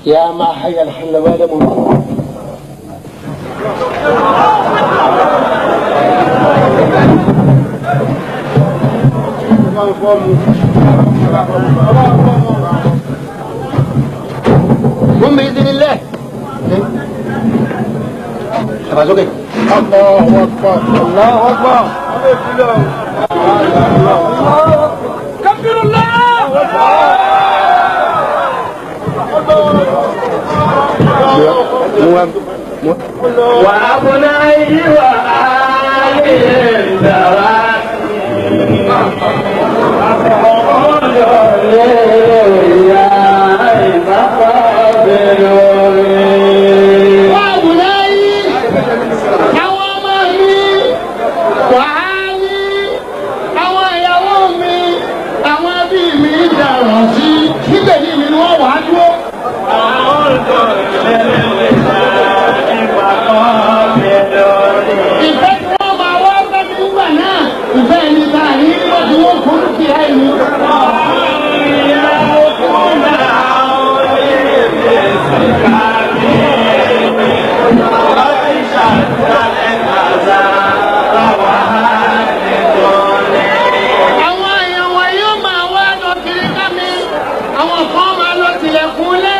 يا ما حي الحل ولا. قم بإذن الله. الله أكبر، الله أكبر، كبروا الله. وأبنائه وآله وأبنائي àwọn ọmọ mi, wàhálì àwọn ìyàwó mi, àwọn ẹbí mi dàrọ̀ sí níbẹ̀ ní mi ni wọ́n wàá dúró. Ìfẹ́ tí wọ́n máa wá bá mi nígbà náà, ìfẹ́ ẹni tá a ní nígbà tí wọ́n kó dúkìá ẹni. Àwọn èèyàn wọ̀nyí ó máa wá lọ kiri ká mi, àwọn kan máa lọ tilẹ̀kùn lé,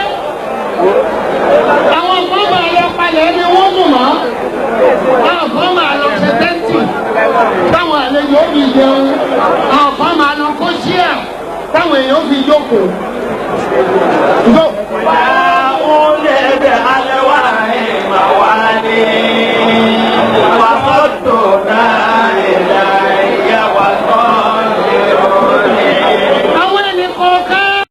àwọn kan máa lọ palẹ̀ ẹni wọ́n mú mọ́, àwọn kan máa lọ ṣe tẹ́ǹtì táwọn àlejò fi jẹun, àwọn kan máa lọ kó ṣíà táwọn èèyàn fi jókòó.